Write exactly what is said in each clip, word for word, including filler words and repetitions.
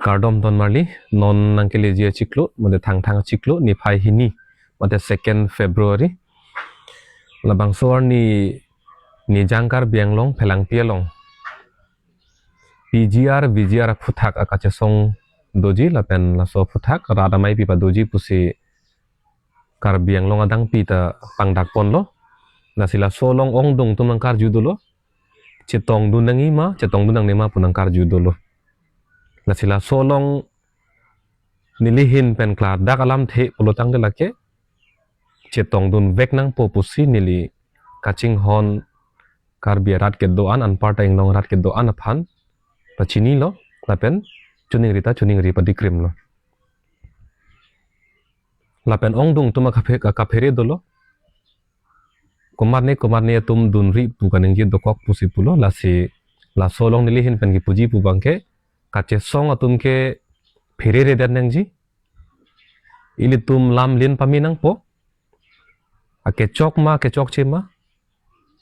Kardom ton marli, non nangkeleji achiklo, mate Thangthang achiklo, niphai hini, mate second February. Labangso arni Nijang Karbi Anglong Phelangpi along P G R, V G R aphuthak akachesong doji lapen laso aphuthak rat amei pi padoji pusi Karbi Anglong adangpi ta pangdak ponlo. Lasi laso along ongdung atum nangkarju dolo. Chetongdun nangji ma, chetongdun nangne ma pu nangkarju dolo. Lasi laso along neli ahin pen klardak alamthe pulo tangte lake chetongdun vek nangpo pusi neli kachinghon Karbi arat kedo-an anparta Inglong arat kedo-an aphan pachinilo lapen choningri ta choningri padikrimlo. Lapen ongdung atum akaphe-, akaphere dolo. Komatne komatne atum dunri pu kaningje dokok pusi pulo, lasi laso along neli ahin pen kipuji pu abangke kachesong atum ke phereredet nangji. Ilitum lam lin pame nangpo. Akechok ma, akechokche ma.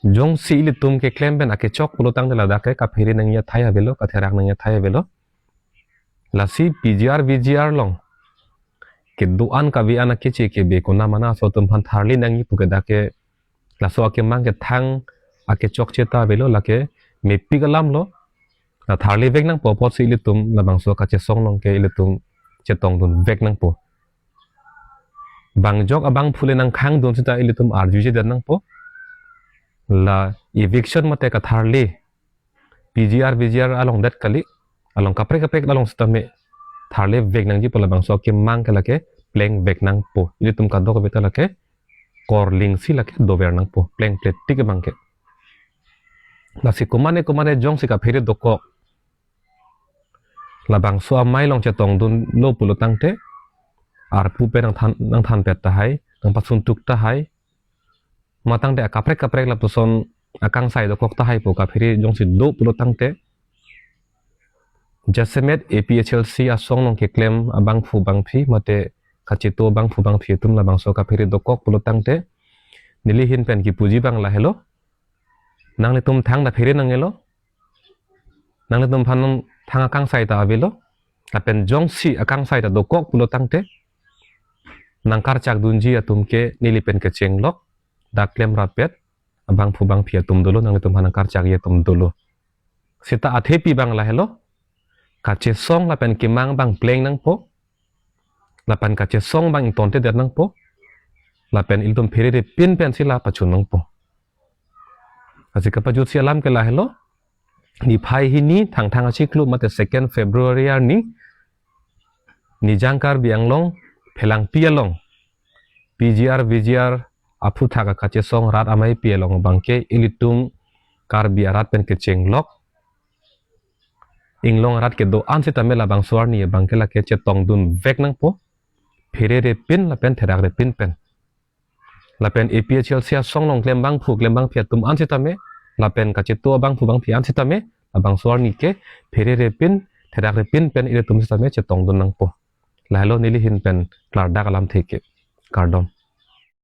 Jongsi ilitum keklem pen akechok pulo tangte ladak ke kaphere nangji athai avelo, katherak nangji athai avelo. Lasi P G R, V G R along kedo-an kave-an akeche kebe konat mana aso atum aphan tharli nangji pu ke dak ke laso akemang ke thang akechokche ta avelo, lake mepik alamlo. La tharli vek nangpo apotsi ilitum labangso kachesong along ke ilitum chetongdun vek nangpo. Bangjok abangphu le nangkhangdun seta ilitum arjujedet nangpo. La eviction mate katharli P G R, V G R along det kali, along kaprek kaprek along sitame tharli vek nangji pu labangso akemang ke lake pleng vek nangpo. Ilitum kadokave ta lake korlingsi lake dover nangpo, pleng pletik abangke. Lasi komatne komatne jongsi kaphere dokok, labangso amei along chetongdunlo pulo tangte arpu pen nangthan, nangthanpet tahai, nangpasuntuk tahai, matangte akaprek kaprek lapuson akangsai dokok tahai pu kaphere jongsi do pulo tangte, jasemet A P H L C asong along keklem abangphu bangphi mate kacheto abangphu bangphi atum labangso kaphere dokok pulo tangte, neli ahin pen kipuji abang lahelo. Nanglitum thang ta phere nangjilo. Nanglitum aphan thang akangsai ta avelo. Lapen jongsi akangsai ta dokok pulo tangte, nangkarchak dunji atum ke neli pen kechenglok, dak klem rapet abangphu bangphi atum dolo, nanglitum aphan nangkarchakji atum dolo. Seta athepi abang lahelo, kachesong lapen kemang abang pleng nangpo, lapen kachesong abang ingtontedet nangpo, lapen ilitum pherere pin pensi la pachun nangpo. Lasi kapajutsi alam ke lahelo, niphai hini Thangthang achiklo mate second February arni Nijang Karbi Anglong Phelangpi along P G R, V G R aphuthak akachesong rat amei pi along abangke ilitum Karbi arat pen kechenglok, Inglong arat kedo-an sitame labangso arni abangke lake chetongdun vek nangpo, pherere pin lapen therakre pin pen. Lapen A P H L C asong along klem abangphu klem abangphi atum an sitame, lapen kacheto abangphu bangphi an sitame, labangso arni ke pherere pin, therakre pin pen ilitum sitame chetongdun nangpo. Lahelo neli ahin pen klardak alamthe ke. Kardom.